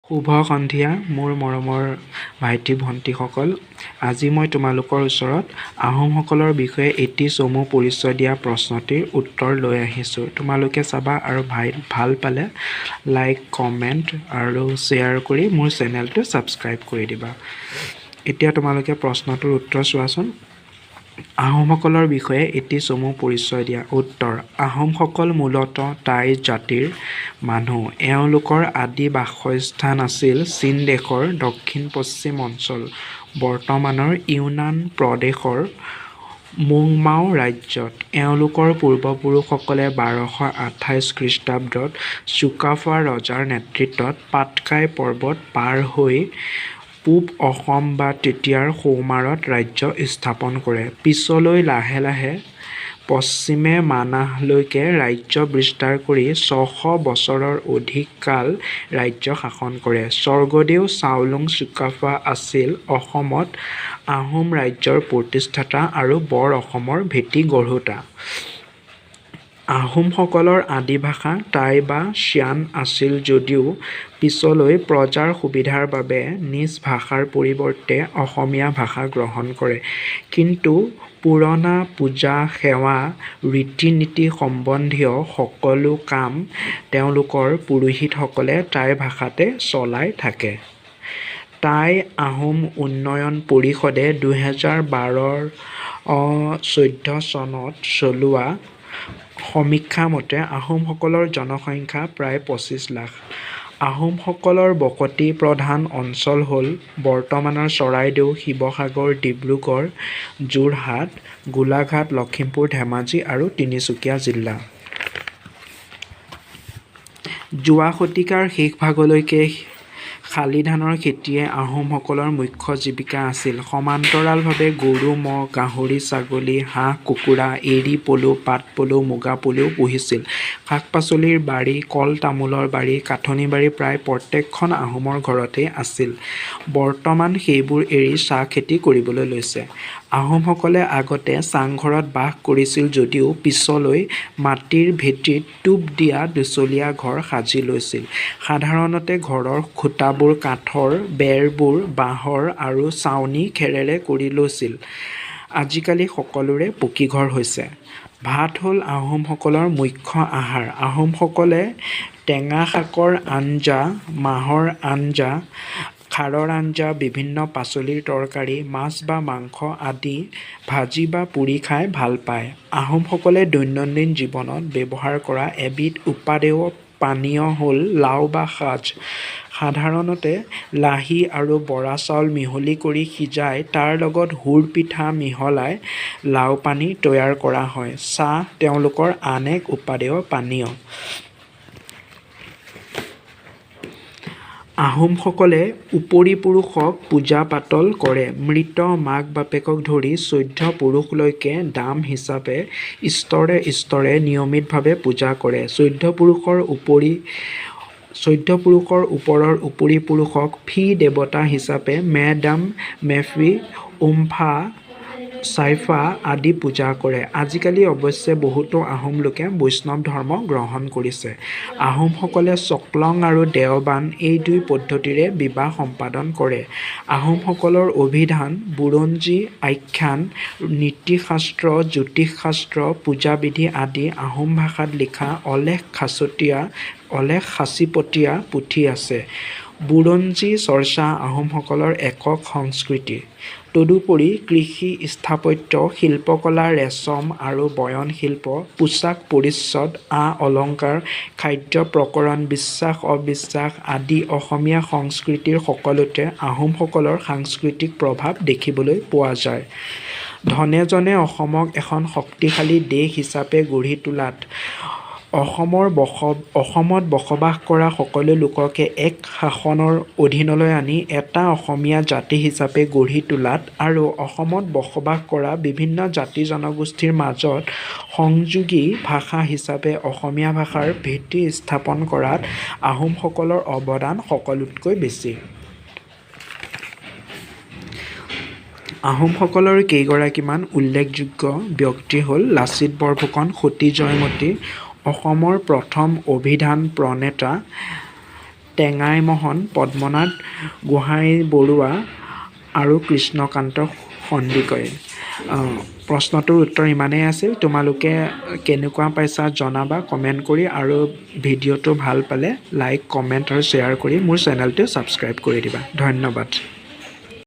শুভ সন্ধিয়া মোৰ মৰমৰ ভাইটি ভণ্টিসকল। আজি মই তোমালোকৰ ওচৰত আহোমসকলৰ বিষয়ে এটি চমু পৰিচয় দিয়া প্ৰশ্নটিৰ উত্তৰ লৈ আহিছোঁ। তোমালোকে চাবা আৰু ভাল পালে লাইক, কমেণ্ট আৰু শ্বেয়াৰ কৰি মোৰ চেনেলটো ছাবস্ক্ৰাইব কৰি দিবা। এতিয়া তোমালোকে প্ৰশ্নটোৰ উত্তৰ চোৱাচোন। আহোমসকলৰ বিষয়ে এটি চমু পৰিচয় দিয়া। উত্তৰ: আহোমসকল মূলতঃ টাই জাতিৰ মানুহ। এওঁলোকৰ আদি বাসস্থান আছিল চীন দেশৰ দক্ষিণ-পশ্চিম অঞ্চল, বৰ্তমানৰ ইউনান প্ৰদেশৰ মোংমাও ৰাজ্যত। এওঁলোকৰ পূৰ্বপুৰুষসকলে 1228 খ্ৰীষ্টাব্দত চ্যুকাফা ৰজাৰ নেতৃত্বত পাটকাই পৰ্বত পাৰ হৈ পূব অসম বা তেতিয়াৰ সৌমাৰত ৰাজ্য স্থাপন কৰে। পিছলৈ লাহে লাহে পশ্চিমে মানাহলৈকে ৰাজ্য বিস্তাৰ কৰি 600 বছৰৰ অধিক কাল ৰাজ্য শাসন কৰে। স্বৰ্গদেউ চাওলুং চুকাফা আছিল অসমত আহোম ৰাজ্যৰ প্ৰতিষ্ঠাতা আৰু বৰ অসমৰ ভেটি গঢ়োঁতা। আহোমসকলৰ আদি ভাষা টাই বা শ্যান আছিল যদিও পিছলৈ প্ৰজাৰ সুবিধাৰ বাবে নিজ ভাষাৰ পৰিৱৰ্তে অসমীয়া ভাষা গ্ৰহণ কৰে। কিন্তু পুৰণা পূজা-সেৱা, ৰীতি-নীতি সম্বন্ধীয় সকলো কাম তেওঁলোকৰ পুৰোহিতসকলে টাই ভাষাতে চলাই থাকে। টাই আহোম উন্নয়ন পৰিষদে 2012-14 চনত চলোৱা সমীক্ষা মতে আহোমসকলৰ জনসংখ্যা প্ৰায় 25 লাখ। আহোমসকলৰ বসতি প্ৰধান অঞ্চল হ'ল বৰ্তমানৰ চৰাইদেউ, শিৱসাগৰ, ডিব্ৰুগড়, যোৰহাট, গোলাঘাট, লখিমপুৰ, ধেমাজি আৰু তিনিচুকীয়া জিলা। যোৱা শতিকাৰ শেষভাগলৈকে শালি ধানৰ খেতিয়েই আহোমসকলৰ মুখ্য জীৱিকা আছিল। সমান্তৰালভাৱে গৰু, ম'হ, গাহৰি, ছাগলী, হাঁহ-কুকুৰা, এৰী পলু, পাট পলু, মুগা পলুও পুহিছিল। শাক-পাচলিৰ বাৰী, কল-তামোলৰ বাৰী, কাঠনি বাৰী প্ৰায় প্ৰত্যেকখন আহোমৰ ঘৰতেই আছিল। বৰ্তমান সেইবোৰ এৰি চাহ খেতি কৰিবলৈ লৈছে। আহোমসকলে আগতে চাংঘৰত বাস কৰিছিল যদিও পিছলৈ মাটিৰ ভেটিত টুপ দিয়া দুচলীয়া ঘৰ সাজি লৈছিল। সাধাৰণতে ঘৰৰ খুঁটাবোৰ কাঠৰ, বেৰবোৰ বাঁহৰ আৰু ছাউনি খেৰেৰে কৰি লৈছিল। আজিকালি সকলোৰে পকী ঘৰ হৈছে। ভাত হ'ল আহোমসকলৰ মুখ্য আহাৰ। আহোমসকলে টেঙা শাকৰ আঞ্জা, মাহৰ আঞ্জা, খাৰৰ আঞ্জা, বিভিন্ন পাচলিৰ তৰকাৰী, মাছ বা মাংস আদি ভাজি বা পুৰি খাই ভাল পায়। আহোমসকলে দৈনন্দিন জীৱনত ব্যৱহাৰ কৰা এবিধ উপাদেয় পানীয় হ'ল লাও বা সাঁজ। সাধাৰণতে লাহী আৰু বৰা চাউল মিহলি কৰি সিজাই তাৰ লগত হুৰ পিঠা মিহলাই লাওপানী তৈয়াৰ কৰা হয়। চাহ তেওঁলোকৰ আন এক উপাদেয় পানীয়। আহোমসকলে উপৰিপুৰুষক পূজা-পাতল কৰে। মৃত মাক-বাপেকক ধৰি 14 পুৰুষলৈকে দাম হিচাপে স্তৰে স্তৰে নিয়মিতভাৱে পূজা কৰে। 14 পুৰুষৰ ওপৰৰ উপৰি পুৰুষক ফি দেৱতা হিচাপে মে-ডাম-মে-ফী, ওম-ফা, চাইফা আদি পূজা কৰে। আজিকালি অৱশ্যে বহুতো আহোম লোকে বৈষ্ণৱ ধৰ্ম গ্ৰহণ কৰিছে। আহোমসকলে চকলং আৰু দেওবান এই দুই পদ্ধতিৰে বিবাহ সম্পাদন কৰে। আহোমসকলৰ অভিধান, বুৰঞ্জী, আখ্যান, নীতিশাস্ত্ৰ, জ্যোতিষশাস্ত্ৰ, পূজাবিধি আদি আহোম ভাষাত লিখা অলেখ সাঁচিপতীয়া পুথি আছে। বুৰঞ্জী চৰ্চা আহোমসকলৰ একক সংস্কৃতি। তদুপৰি কৃষি, স্থাপত্য, শিল্পকলা, ৰেচম আৰু বয়ন শিল্প, পোছাক-পৰিচ্ছদ, আ-অলংকাৰ, খাদ্য প্ৰকৰণ, বিশ্বাস-অবিশ্বাস আদি অসমীয়া সংস্কৃতিৰ সকলোতে আহোমসকলৰ সাংস্কৃতিক প্ৰভাৱ দেখিবলৈ পোৱা যায়। ধনেজনে অসমক এখন শক্তিশালী দেশ হিচাপে গঢ়ি তোলাত, অসমত বসবাস কৰা সকলো লোককে এক শাসনৰ অধীনলৈ আনি এটা অসমীয়া জাতি হিচাপে গঢ়ি তোলাত আৰু অসমত বসবাস কৰা বিভিন্ন জাতি-জনগোষ্ঠীৰ মাজত সংযোগী ভাষা হিচাপে অসমীয়া ভাষাৰ ভেটি স্থাপন কৰাত আহোমসকলৰ অৱদান সকলোতকৈ বেছি। আহোমসকলৰ কেইগৰাকীমান উল্লেখযোগ্য ব্যক্তি হ'ল লাচিত বৰফুকন, সতী জয়মতী, অসমৰ প্ৰথম অভিধান প্ৰণেতা টেঙাইমোহন, পদ্মনাথ গোহাঞিবৰুৱা আৰু কৃষ্ণকান্ত সন্দিকৈ। প্ৰশ্নটোৰ উত্তৰ ইমানেই আছিল। তোমালোকে কেনেকুৱা পাইছা জনাবা কমেণ্ট কৰি আৰু ভিডিঅ'টো ভাল পালে লাইক, কমেণ্ট আৰু শ্বেয়াৰ কৰি মোৰ চেনেলটো ছাবস্ক্ৰাইব কৰি দিবা। ধন্যবাদ।